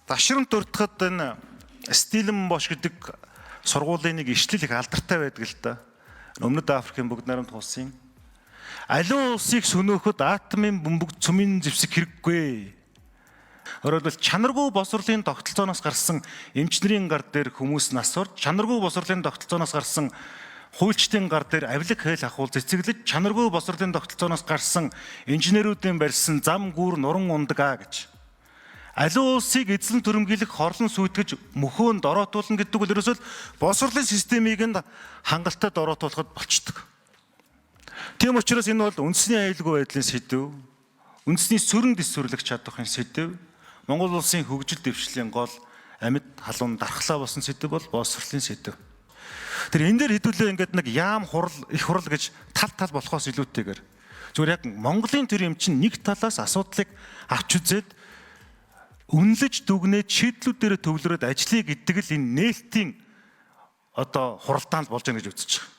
Дашрамт дурдахад энэ Стилен Бош гэдэг сургуулийн нэг ишлэл их алдартай байдаг л да. Өмнөд Африкийн Бүгд Найрамдах улсын аливаа улсыг сөнөөхөд атомын бөмбөг, цөмийн зэвсэг хэрэггүй. Өөрөөр хэлбэл, чанаргүй боловсролын тогтолцооноос гарсан эмчнэрийн гар дээр хүмүүс нас орж, чанаргүй боловсролын тогтолцооноос гарсан хуульчдын гар дээр авлиг хэл ахуул цэцэглэж, чанаргүй боловсролын тогтолцооноос гарсан инженерүүдийн барьсан зам гүүр нуран ундаг аа гэж. Аливаа улсыг эзлэн түрэмгийлэх, хорлон сүйтгэж, мөхөөн дороотуулна гэдэг бол ерөөсөө л боловсролын системийг нь хангалттай дороотуулахад болчдөг. Тийм учраас энэ бол үндэсний аюулгүй байдлын сэдэв, үндэсний сүрэн дэвсвэрлэх чадварын сэдэв, Монгол улсын хөгжил дэвшлийн гол амьд халуун дархлаа болсон сэдэв бол боловсролын сэдэв. Тэр энэ дээр хэдүүлээ ингээд нэг яам хурал, их хурал гэж тал тал болохоос илүүтэйгээр зүгээр яг Монголын тэр юм чинь нэг талаас асуудлыг авч үзээд, үнэлж дүгнээд, шийдлүүд дээр төвлөрөөд ажиллая гэдэг л энэ нээлтийн одоо хуралдаанд болж байна гэж үзэж байгаа.